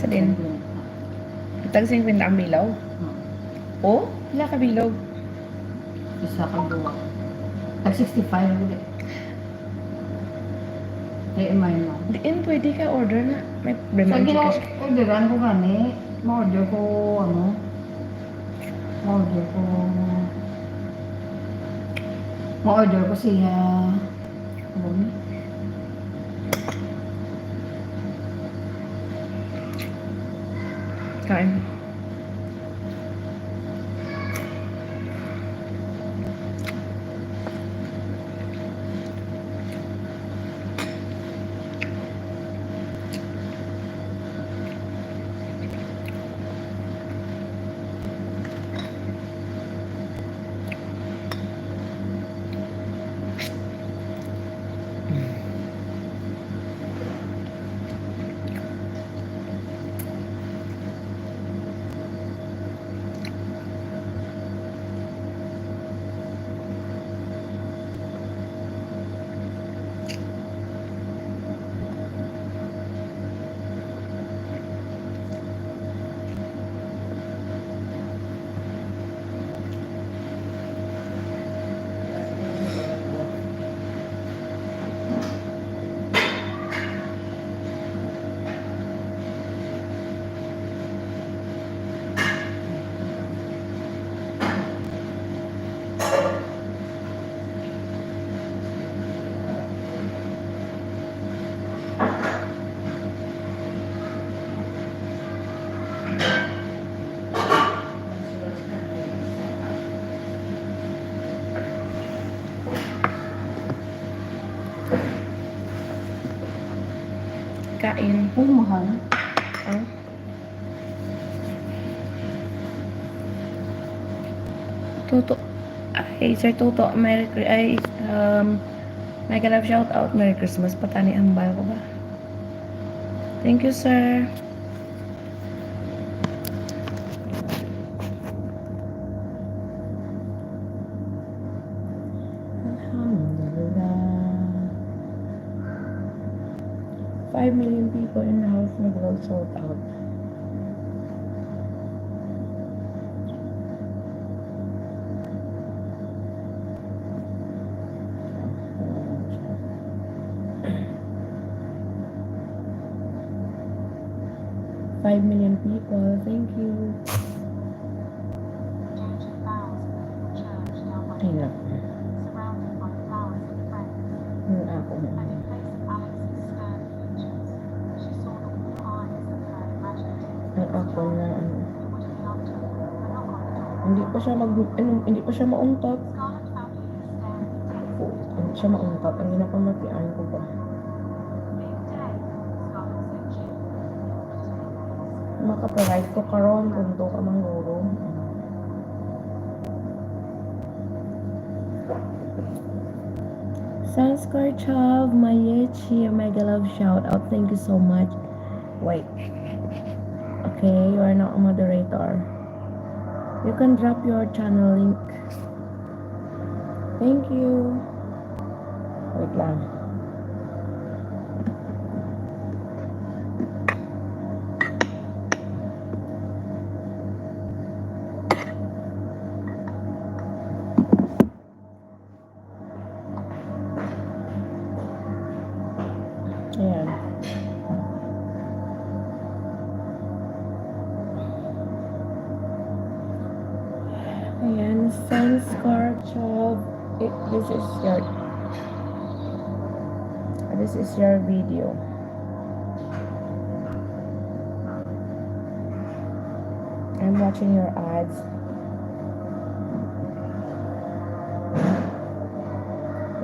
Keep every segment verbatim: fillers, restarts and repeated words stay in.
Sa din. Tag singkwenta ang bilog. Hmm. Oh, pila ka bilog? Isa ka buwak. Tag sixty-five, wala. Kaya may mo. Diin pwede ka order na. May Sa problema ang gina- Gcash. Orderan ko gani, ma-order ko, ano, ma-order ko, ma-order ko siya, ano ni? Kain. Kain. Uy, mahal. Ah. Toto. Ay, Sir Toto, Merry Chri- ay, um, mega love shout out, Merry Christmas pa tani, hambal ko ba? Thank you, sir. Alhamdulillah. Five million people in the house, mega love shout out. Five million people. Thank you. Ay, naku. Ang ako na. Ang ako na, ano. Hindi pa siya mag, ano, hindi pa siya maungkap. Hindi siya maungkap. Ang ginapamatian ko ba? Makapag-live ko karon kung to ka mangguro. Sanskar Child, Mayechi, mega love shout out. Thank you so much. Wait. Okay, you are now a moderator. You can drop your channel link. Thank you. Wait lang. Ayan. Ayan, Sanskar Child. It, this is your, this is your video. I'm watching your ads.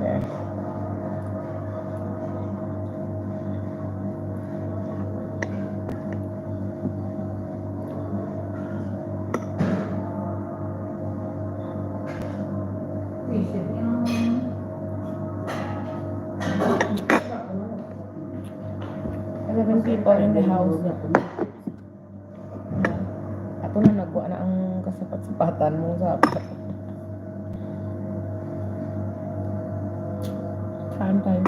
There. Eleven people in the house. Ato na, nagwa na ang kasapat-sapatan mo sa Kain tayo.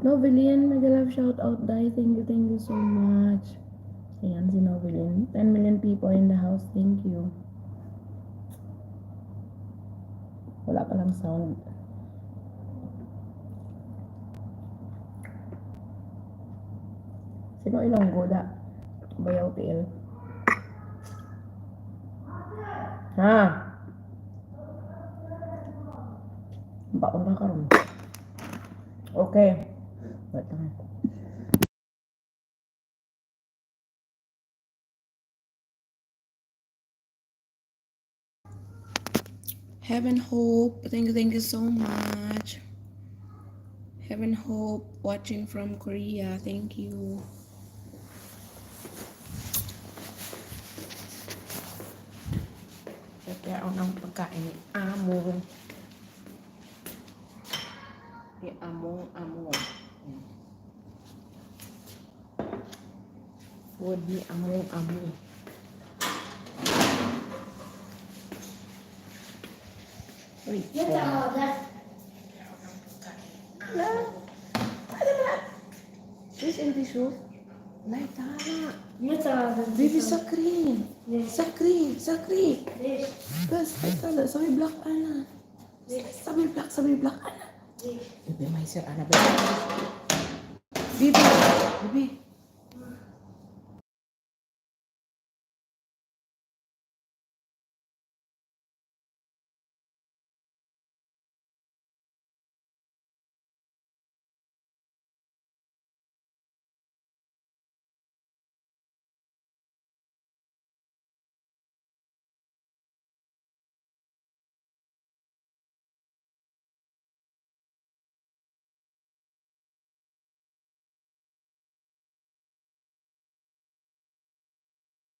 Novelin, mega love shout out, day. Thank you, thank you so much. Ayan si Novelin. Ten million people in the house. Thank you. Wala pa lang sound. Sino Ilonggo da? Bayaw tiil. Ha? Baon ka karon. Okay. Wait lang. Heaven Hope, thank you, thank you so much. Heaven Hope, watching from Korea, thank you. Kaya ang pagkain ni amo. Ni amo, amo. Food ni amo, amo. Uy, Yan sa order. Wala. Ano ba? Fish and tissue? Nay, tama. Yan sa order. Baby, sa cream. Yes. Sa cream, sa cream. Yes. Bas, ay, tala, sa may black, ana. Yes. Sa may black, sa may black, ana. Yes. Baby, may sir, ana, baby. Baby, baby.